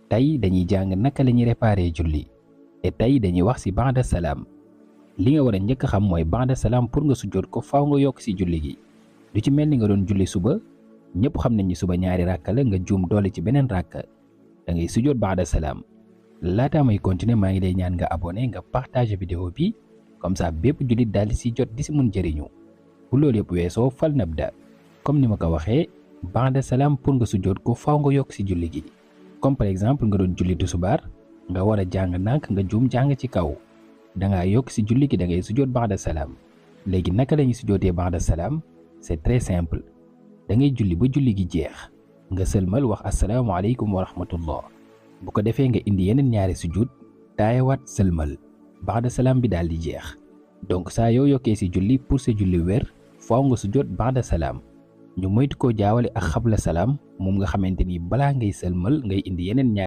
tey dañuy jàng naka la ñuy réparer julli te tey dañuy wax ci ba'da salaam. li nga war a njëkk xam mooy ba'da salaam pour nga sujjóot ko faaw nga yokk ci julli gi du ci mel ni nga doon julli suba ñëpp xam nañ ni suba ñaari ràkka la nga juum doole ci beneen ràkka da ngay sujjóot ba'da salaam. laataa may continuer maa ngi lay ñaan nga abonné nga partager vidéo bi comme ça bépp jullit daal di ci jot di ci mun jëriñu. bu loolu yëpp weesoo fal nabda comme ni ma ko waxee ba'da salaam pour nga sujjóot ko faaw nga yokk ci julli gi comme par exemple nga doon julli tisbaar nga war a jàng nànk nga juum jàng ci kaw dangaa yokk ci julli gi da ngay sujjóot ba'da salaam. léegi naka lañuy sujjóotee ba'da salaam c'est très simple da ngay julli ba julli gi jeex nga sëlmal wax assalaamu aleykum wa rahmatullah bu ko defee nga indi yeneen ñaari sujjóot taayawaat sëlmal ba'da salaam bi daal di jeex. donc saa yoo yokkee ci julli pour sa julli wér faaw nga sujjóot ba'da salaam. ñu moytu koo jaawale ak xabla salaam moom nga xamante ni balaa ngay sëlmal ngay indi yeneen ñaari